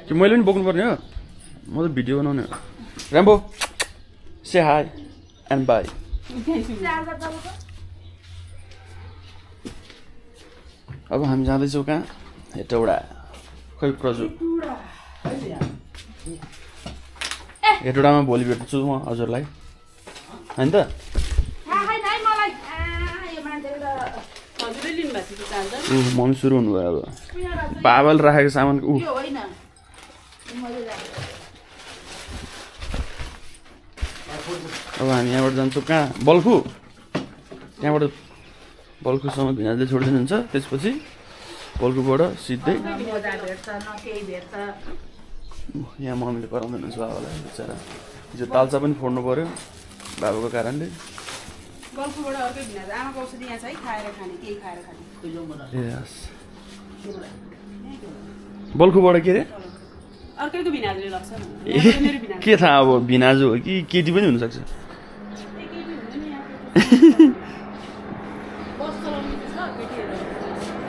कि मैले पनि बोक्नुपर्ने हो म त भिडियो बनाउने हो राम्बो से हाई एन्ड बाई अब हामी जाँदैछौँ कहाँ हेटौडा खै प्रजु हेटौडामा भोलि भेट्छु म हजुरलाई होइन त मम्मी सुरु हुनुभयो अब बाबाले राखेको सामान अब हामी यहाँबाट जान्छौँ कहाँ बल्खु त्यहाँबाट बल्खुसम्म भिनाजले छोडिदिनुहुन्छ त्यसपछि बल्खुबाट सिधै यहाँ मम्मीले कराउँदै हुनुहुन्छ बाबालाई बिचरा हिजो तालचा पनि फोड्नु पर्यो बाबाको कारणले बल्खुबाट के अरे के थाहा अब भिनाजु हो कि केटी पनि हुनसक्छ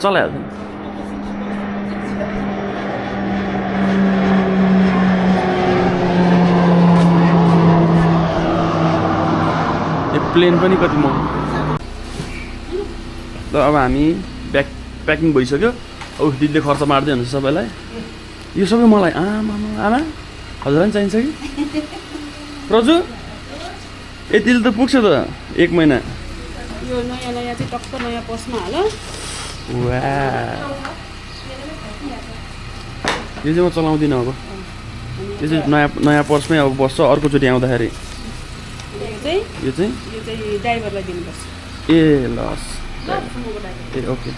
चलाइहाल्छ प्लेन पनि कति महँगो ल अब हामी प्याकिङ भइसक्यो औ दिदीले खर्च मार्दै हुन्छ सबैलाई यो सबै मलाई आमा हजुरलाई पनि चाहिन्छ कि रजु यतिले त पुग्छ त 1 महिना यो नयाँ चाहिँ टक्क नयाँ पसमा हाल वा यो चाहिँ म चलाउँदिनँ अब यो चाहिँ नयाँ पर्समै अब बस्छ अर्कोचोटि आउँदाखेरि यो चाहिँ ड्राइभरलाई दिनुपर्छ ए लस ए ओके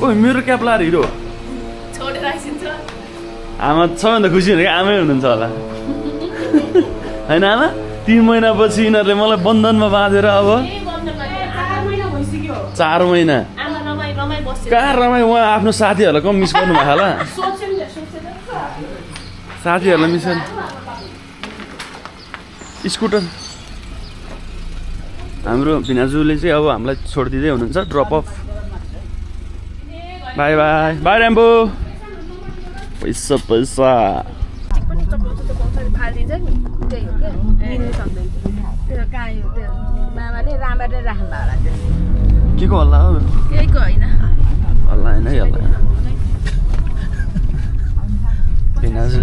ओ मेरो क्याप लाएर हिरो आमा सबैभन्दा खुसी हुने आमै हुनुहुन्छ होला होइन आमा 3 महिनापछि यिनीहरूले मलाई बन्धनमा बाँधेर अब 4 महिना कहाँ रमाइ उहाँ आफ्नो साथीहरूलाई कम मिस गर्नुभएको होला साथीहरूलाई मिस गर्नु स्कुटर हाम्रो भिनाजुले चाहिँ अब हामीलाई छोडिदिँदै हुनुहुन्छ drop off bye bye bye Rambo पैसा पैसा के को हल्ला हो केहीको होइन हल्ला होइन है हल्ला भिनाजु